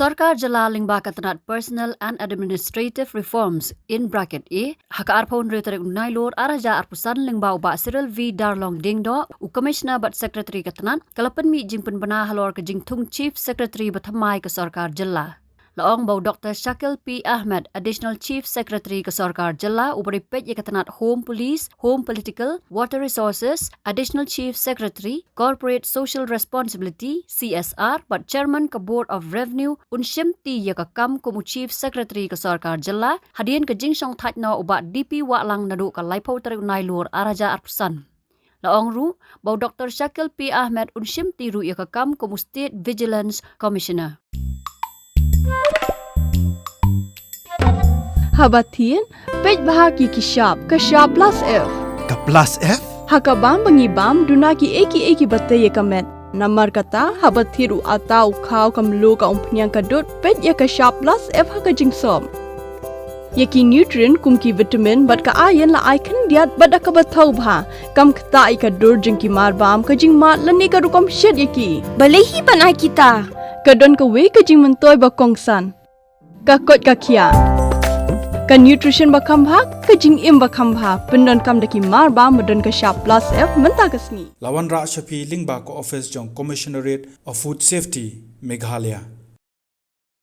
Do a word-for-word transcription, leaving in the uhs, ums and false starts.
Sorkar Jylla lyngba ka tnat Personnel and Administrative Reforms in bracket A, ha ka arphew hynriew tarik u Nailur ar hajar arphew san lyngba u Bah Cyril V Darlong Diengdoh, u Commissioner bad Secretary ka tnat, ka la pynmih jingpynbna halor ka jingthung Chief Secretary bathymmai ka Sorkar Jylla. La ong ba u Doctor Shakil P Ahmed, Additional Chief Secretary ka Sorkar Jylla, uba dei peit ïa ka tnat Home Police, Home Political, Water Resources, Additional Chief Secretary, Corporate Social Responsibility, C S R, bad Chairman ka Board of Revenue, un shimti ïa ka kam kum u Chief Secretary ka Sorkar Jylla, hadien ka jingshongthait noh u Bah D P Wahlang naduh ka laiphew tarik u Nailur ar hajar arphew san. La ong ruh ba u Doctor Shakil P Ahmed un shimti ruh ïa ka kam kum u State Vigilance Commissioner. Haba thied, peit bha ki ki shap, ka shap plus F. Ka plus F? Ha ka bam ba ngi bam, duna kiei kiei kiba tei ïa ka met. Namar kata, haba thied u atta, u khaw, ka mluh, ka umphniang, ka dud, peit ïa ka shap plus F ha ka jingsop. Ïa ki nutrient kum ki vitamin bad ka iron la ai khyndiat bad da kaba thaw bha. Kam ktah ïa ka dur jong ki marbam, ka jingmad lane ka rukom shet ïa ki. Balei hi ban ai kita? Ka don kawei ka jingmyntoi ba kongsan. Ka koit ka khiah. Ka nutrition ba kham bha, ka jingim ba kham bha. Pyndonkam da ki marbam ba don ka shap plus F mynta ka sngi. La wanrah sha phi lyngba ka office jong Commissionerate of Food Safety, Meghalaya.